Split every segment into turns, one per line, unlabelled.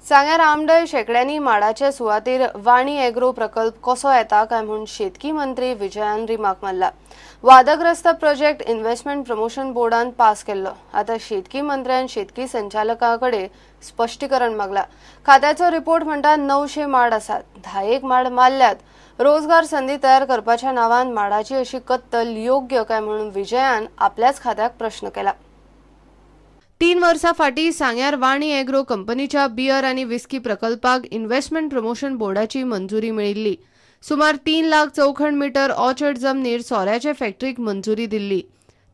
सांग्यार आमडय शेकड्यांनी माडाचे सुवातेर वाणी एग्रो प्रकल्प कसो येता काय म्हूण शेतकी मंत्री विजयान रिमार्क मारला. वादग्रस्त प्रोजेक्ट इन्व्हेस्टमेंट प्रमोशन बोर्डान पास केल्लो. आतां शेतकी मंत्र्यान शेतकी संचालका कडेन स्पश्टीकरण मागला. खात्याचो रिपोर्ट म्हणटा 900 माड आसात, 10 माड मारल्यात. रोजगार संधी तयार करपाच्या नावान माडाची अशी कत्तल योग्य काय म्हणून विजयान आपल्याच खात्याक प्रश्न केला. 3 वर्सां फाटीं सांग्यार वाणी एग्रो कंपनीच्या बियर आनी विस्की प्रकल्पाक इन्व्हेस्टमेंट प्रमोशन बोर्डाची मंजुरी मेळिल्ली. सुमार 3 लाख चौखण मीटर ऑर्चर्ड जमनीर सोऱ्याचे फॅक्टरीक मंजुरी दिल्ली.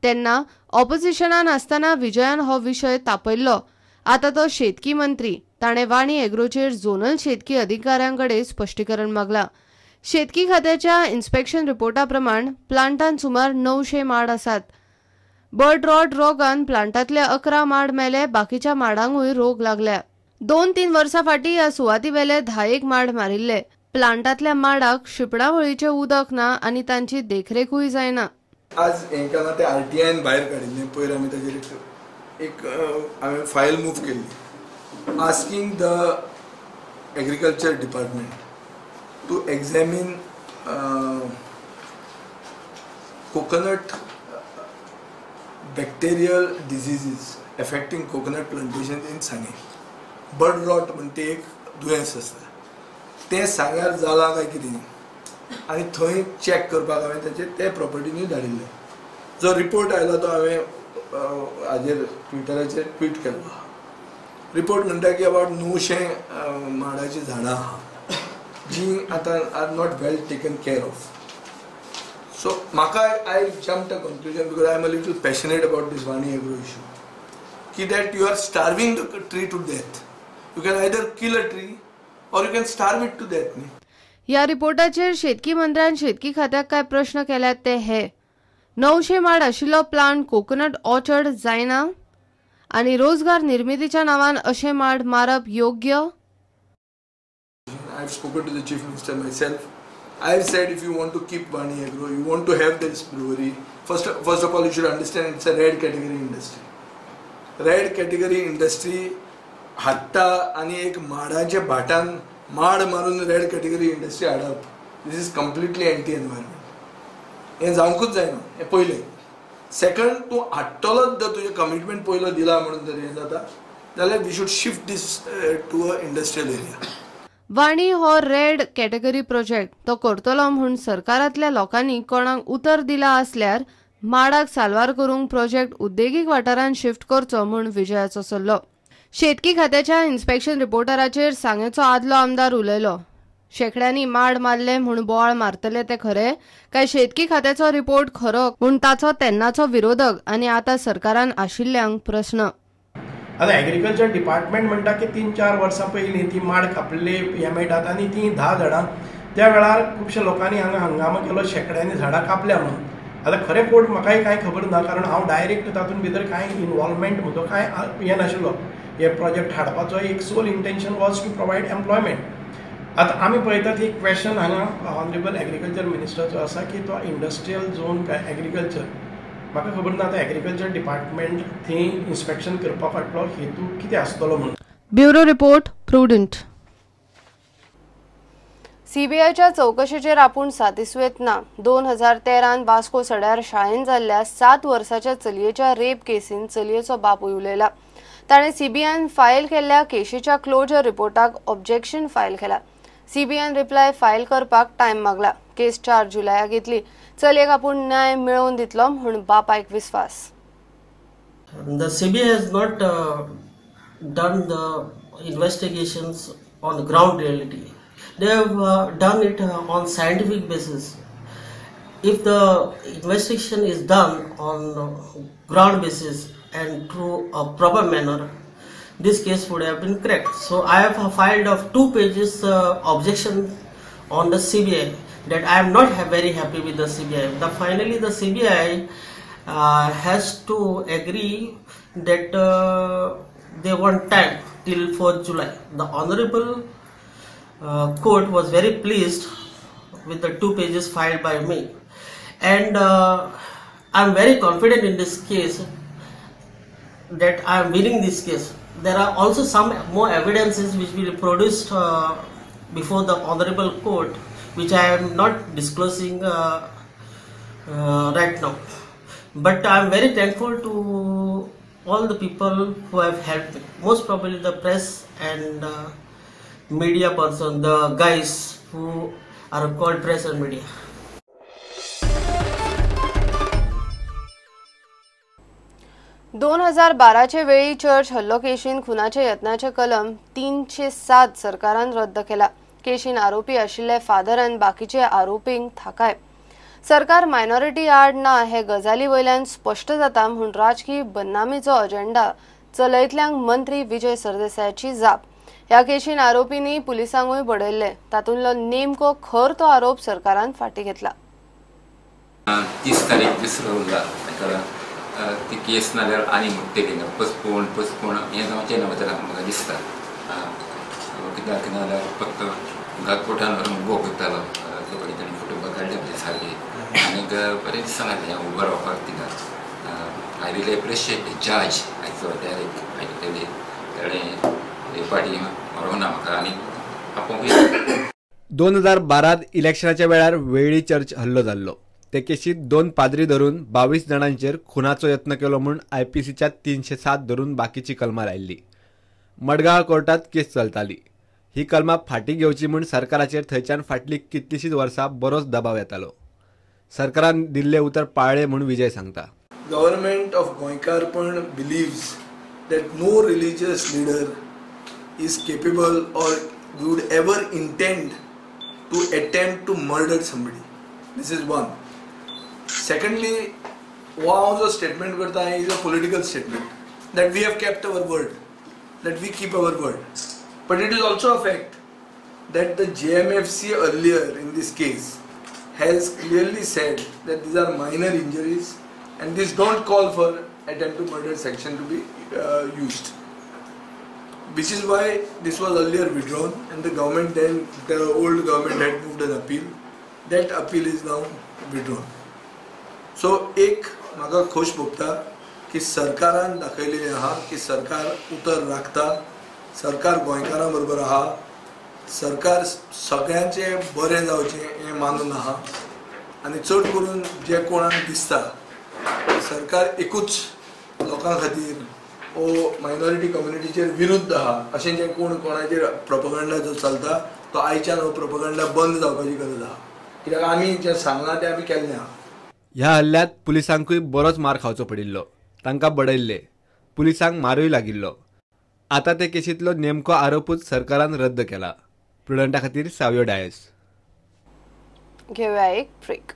तेन्ना ऑपोजिशनान आसतना विजयान हो विशय तापयल्लो. आतां तो शेतकी मंत्री, ताणें वाणी एग्रोचेर झोनल शेतकी अधिकाऱ्यां कडेन स्पश्टीकरण मागलां. शेतकी खात्याच्या इन्स्पेक्शन रिपोर्टा प्रमाण प्लांटान सुमार 900 माड आसात. बर्ड रॉट रोगान प्लांटांतले 11 माड मेले, बाकीच्या माडांकूय रोग लागल्या. 2-3 वर्सां फाटीं ह्या सुवातीवेले 10 माड मारिल्ले. प्लांटांतल्या माडाक शिंपणावळीचें उदक ना आनी तांची देखरेखूय जायना.
आज हें केलां तें आरटीआयन भायर काडिल्लें. पयर आमी ताजेर एक हांवें फायल मूव केल्ली, asking the agriculture department to examine coconut bacterial diseases affecting coconut plantation in Sanguem. Bud rot म्हणटे एक दुयेंस आसता, तें सांग्यार जालां काय कितें आनी थंय चॅक करपाक हांवें ताचेर ते प्रॉपर्टीनूय धाडिल्लें. जो रिपोर्ट आयला तो हांवें हाजेर ट्विटराचेर ट्वीट केल्लो आहा. रिपोर्ट म्हणटा की अबावट 900 माडाचीं झाडां आहा जी आतां are not well taken care of. So म्हाका I jump to conclusion because I am a little passionate about this Vani Agro issue की that you are starving the tree to death. You can either kill a tree or you can starve it to death न्ही.
ह्या रिपोर्टाचेर शेतकी मंत्र्यान शेतकी खात्याक काय प्रश्न केल्यात ते हे: 900 माड आशिल्लो प्लांट कोकोनट ऑर्चर्ड जायना आनी रोजगार निर्मितीच्या नावान अशे माड मारप योग्य?
I have spoken to the Chief Minister myself. I have said if you want to keep Vani Agro, you want to have this brewery, first of all you should understand it's a red category industry. Red category industry हाडटा आनी एक माडाच्या भाटान माड मारून red category industry हाडप, this is completely anti environment. हें जावंकूच जायना, हें पयलें. सेकंड, तूं हाडटलोच जर तुजें कमिटमेंट पयलो दिला म्हणून जर हें जाता जाल्यार we should shift this to a industrial area.
Vani हो रेड कॅटेगरी प्रोजेक्ट तो करतलो म्हूण सरकारांतल्या लोकांनी कोणाक उतर दिला आसल्यार माडाक साल्वार करूंक प्रोजेक्ट उद्देगीक वाठारांत शिफ्ट करचो म्हूण विजयाचो सल्लो. शेतकी खात्याच्या इन्स्पेक्शन रिपोर्टराचेर सांगेचो आदलो आमदार उलयलो. शेकड्यांनी माड मारले म्हूण बोवाळ मारतले ते खरे काय शेतकी खात्याचो रिपोर्ट खरो म्हूण ताचो तेन्नाचो विरोधक आनी आतां सरकारान आशिल्ल्यांक प्रस्न.
आतां एग्रीकल्चर डिपार्टमेंट म्हणटा की 3-4 वर्सां पयलीं ती माड कापले हें मेळटात आनी ती 10 झाडां त्या वेळार खुबश्या लोकांनी हांगा हंगामा केलो, शेकड्यांनी झाडां कापल्या म्हणून. आतां खरें कोण म्हाकाय कांय खबर ना, कारण हांव डायरेक्ट तातूंत भितर कांय इनवॉल्वमेंट म्हजो कांय हें नाशिल्लो. हे प्रोजेक्ट हाडपाचो एक sole intention was to provide employment. आतां आमी पळयतात एक क्वेशन हांगा ऑनरेबल एग्रीकल्चर मिनिस्टराचो आसा की तो इंडस्ट्रियल झोन काय एग्रीकल्चर, म्हाका खबर ना. आतां एग्रीकल्चर डिपार्टमेंट थंय इन्स्पेक्शन करपा फाटलो हेतू कितें आसतलो म्हणून.
Bureau report, Prudent. सीबीआयच्या चौकशीचेर आपूण सातिस्वेत ना. 2013 वास्को सड्यार शाळेन जाल्ल्या 7 वर्साच्या चलयेच्या रेप केसीन चलयेचो बापूय उलयला. ताणें सीबीआयन फायल केल्ल्या केशीच्या क्लोजर रिपोर्टाक ऑब्जेक्शन फायल केला. सीबीआयन रिप्लाय फायल करपाक टायम मागला. केस 4 जुलयाक घेतली. चलयेक आपूण न्याय मेळोवन दितलो म्हूण बापायक विस्वास.
The CBI has not done the investigations on the ground reality. They have done it on scientific basis. If the investigation is done on ground basis and through a proper manner, this case would have been correct. So I have filed of 2 pages objection on the CBI that I am not very happy with the CBI. Finally the CBI has to agree that they want time till 4th July. The Honorable Court was very pleased with the 2 pages filed by me, and I am very confident in this case that I am winning this case. There are also some more evidences which will be produced before the honorable court, which I am not disclosing right now. But I am very thankful to all the people who have helped me, most probably the press and media person, the guys who are called press and media.
2012 चे वेळी church हल्लो केशीन खुनाच्या यत्नाचे कलम 307 सरकारान रद्द केला. केशीन आरोपी आशिल्ले father आनी बाकीचे आरोपींक थाकाय. सरकार मायनॉरिटी आड ना हे गजाली वयल्यान स्पश्ट जाता म्हूण राजकी बदनामीचो अजेंडा चलयतल्यांक मंत्री विजय सरदेसायाची जाप. ह्या केशीन आरोपींनी पुलिसांकूय बडयल्ले. तातूंतलो नेमको खर तो आरोप सरकारान फाटीं घेतला.
30 तारीख दुसरो उरला ती केस नाल्यार आनी मोठे घेना पोस्टपोन पोस्टपोन हें जावचें ना वचना म्हाका दिसता. कित्याक नाल्यार फक्त घातपोटान व्हरून उबो करतालो सगळीं ताणी फोटो काडले म्हणजे सारके आनीक बरें दिसना हें उबो रावपाक तिका. I really appreciate the judge आयचो डायरेक्ट आयकली ताणें हे फाटी व्हरूंक ना म्हाका आनी आपोवंकूय.
2012 इलेक्शनाच्या वेळार वेळी चर्च हल्लो जाल्लो. ते केशीत 2 पाद्री धरून 22 जाणांचेर खुनाचो यत्न केलो म्हूण आयपीसीच्या 307 धरून बाकीची कलमां लायिल्ली. मडगांव कोर्टात केस चलताली. ही कलमां फाटीं घेवची म्हूण सरकाराचेर थंयच्यान फाटलीं कितलींशींच वर्सां बरोच दबाव येतालो. सरकारान दिल्लें उतर पाळ्ळें म्हूण विजय सांगता.
गव्हर्नमेंट ऑफ गोंयकारपण believes that no religious leader is capable or would ever intend to attempt to murder somebody. This is one. Secondly, हो हांव जो स्टेटमेंट करता is a political statement that we have kept our word, that we keep our word. But it is also a fact that the JMFC earlier in this case has clearly said that these are minor injuries and these don't call for attempt to murder section to be used, which is why this was earlier withdrawn and the government then, the old government had moved an appeal. That appeal is now withdrawn. So एक म्हाका खोश भोगता की सरकारान दाखयलेलें आहा की सरकार उतर राखता, सरकार गोंयकारां बरोबर आहा, सरकार सगळ्यांचें बरें जावचें हें मानून आहा आनी चड करून जे कोणाक दिसता सरकार एकूच लोकां खातीर ओ मायनॉरिटी कम्युनिटीचेर विरुद्ध आहा अशें जें कोण कोणाचेर प्रोपगंडा जो चलता तो आयच्यान हो प्रोपगंडा बंद जावपाची गरज आहा, कित्याक आमी जें सांगलां तें आमी केल्लें आहा.
ह्या हल्ल्यात पुलिसांकूय बरोच मार खावचो पडिल्लो. तांकां बडयल्ले, पुलिसांक मारूय लागिल्लो. आतां ते केशींतलो नेमको आरोपूच सरकारान रद्द केला. प्रुडंटा खातीर सावियो डायस.
घेवया एक ब्रेक.